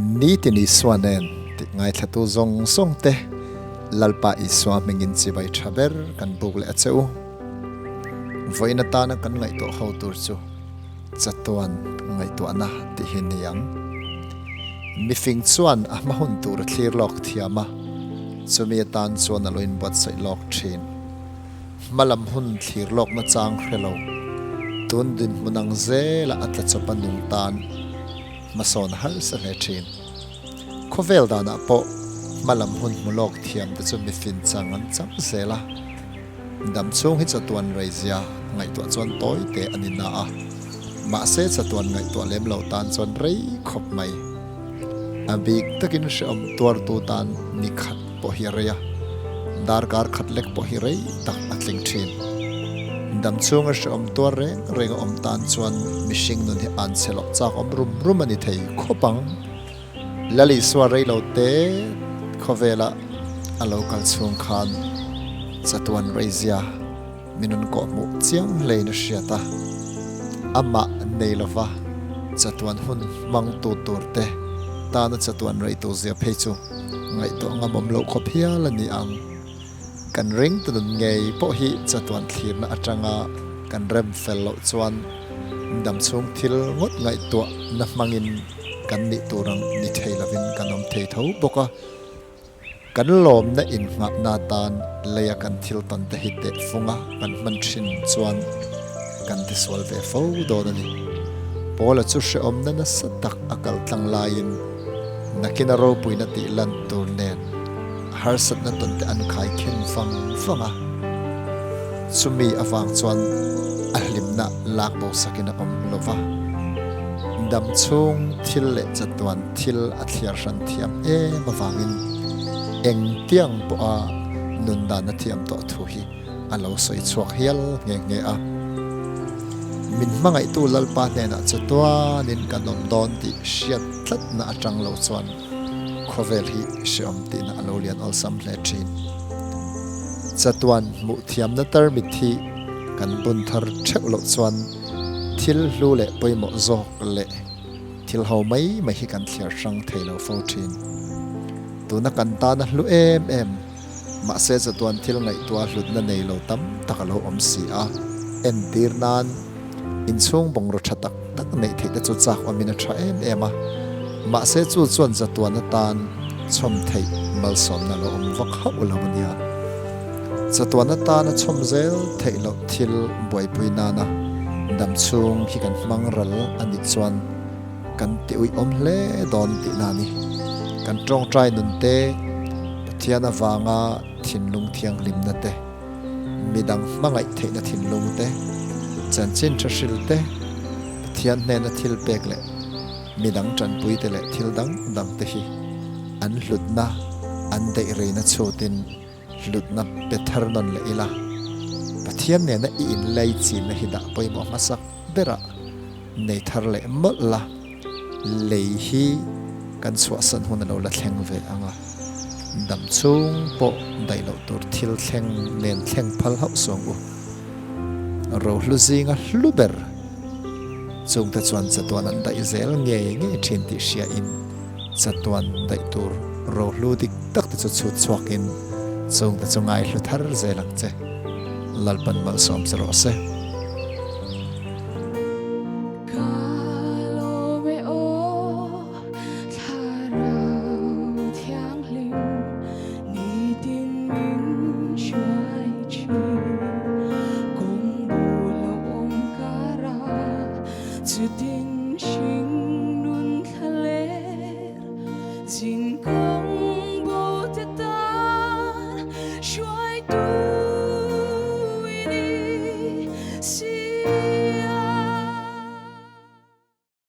Nitin Isua nen tih ngaithlatu zawng zawng te Lalpa Isua hmingin chibai tha ber kan buk leh a che u. Vawiin atana kan ngaihtuah ho tur chu chatuan ngaihtuahna tih hi ni ang. Mifing chuan a hma hun tur a thlir lawk thiam a, chumi atan chuan a lo inbuatsaih lawk thin. Hma lam hun thlir lawkna chang hre lo, tun dinhmun ang zela a tla chawp a nung tan hmasawn harsa hle thin. Khawvel danah pawh hma lam hun hmu lawk thiam te chu mifin chang an chang zel a. Dam chhung hi chatuan reizia ngaihtuah chuan tawi te a ni na a, mahse chatuan ngaihtuah lem lo tan chuan rei khawp mai. A bik takin hrehawm tuartu tan ni khat pawh hi a rei a, darkar khat lek pawh hi rei tak a tling thin. Dam chhunga hrehawm tuar reng reng a awm tan chuan mihring nun hi an chhe loh chak awm rum rum a ni thei khawp ang. Lal Isua rei lo te khawvela a lo kal chhung khan chatuan reizia min rawn kawhhmuh chiang hlein a hriat a, amah nei lova chatuan hun hmangtu tur te tana chatuan reitu zia phei chu ngaihtuah ngamawm loh khawp hial a ni ang. Kan ring ta nun ngei pawh hi chatuan thlirna atanga kan rem fel loh chuan damchhung thil ngawt ngaihtuah na hmangin kan nih tur ang ni thei lovin kan awm thei tho bawk a. Kan lawmna inngahna atan leia kan thil tawn te hi teh funga kan hman thin chuan kan tisual ve fo dawn a ni. Paula chu hrehawmna nasa tak a kal tlang laiin nakin a ropuina tih lan tur nen a harsatna tawn te an khai khen vang vang a. Chumi avang chuan a hlimna lak bo sakin a awm lo va. Dam chhung thil leh chatuan thil a thliar hran thiam em avangin engtiang pawha nun dan a thiam tawh thu hi a lo sawi chhuak hial nghe nghe a. Min hmangaihtu Lalpa hnenah chatuanin kan awm dawn tih hriat tlatna atang lo chuan khawvel hi hreawm tihna a lo lian awlsam hle thin. Chatuan hmuh thiamna tarmit hi kan bun thar theuh loh chuan thil hlu leh pawimawh zawk leh thil ho mai mai hi kan thliar hrang thei lo fo thin. Tuna kan tana hlu em em, mahse chatuan thil ngaihtuah hlutna nei lo tam tak a lo awm si a. Entir nan, inchhung bungraw tha tak tak neih theih te chu chak awmin a tha em em a, mahse chu chuan chatuan atan chhawm theih malsawmna lo awm vak hauh lo a nia. Chatuan atana chhawm zel theih loh thil buaipui nana dam chhung hi kan hmang ral a nih chuan kan ti uiawm hle dawn tihna a ni. Kan tawngtai nun te, Pathian avanga thinlung thianghlimna te, midang hmangaih theihna thinlung te, chanchin tha hril te, Pathian hnena thil pek leh midang tanpui te leh thil dang dang te hi an hlutna an daih reina chhutin hlutna pe thar nawn leh ila, Pathian nena i inlei chinna hi dah pawimawh hmasak berah nei thar leh mawlh la, lei hi kan chhuahsan hun a lo la thleng ve ang a, dam chhung pawh daih loh tur thil thleng nen thleng phal hauh suang u. Rohlu zinga hlu ber chungte chuan chatuan an daih zel ngei ngei thin tih hriain chatuan daih tur rohlu dik tak te chu chhut chhuakin chungte chu ngaihlu thar zel ang che. Lalpan malsawm che rawh se.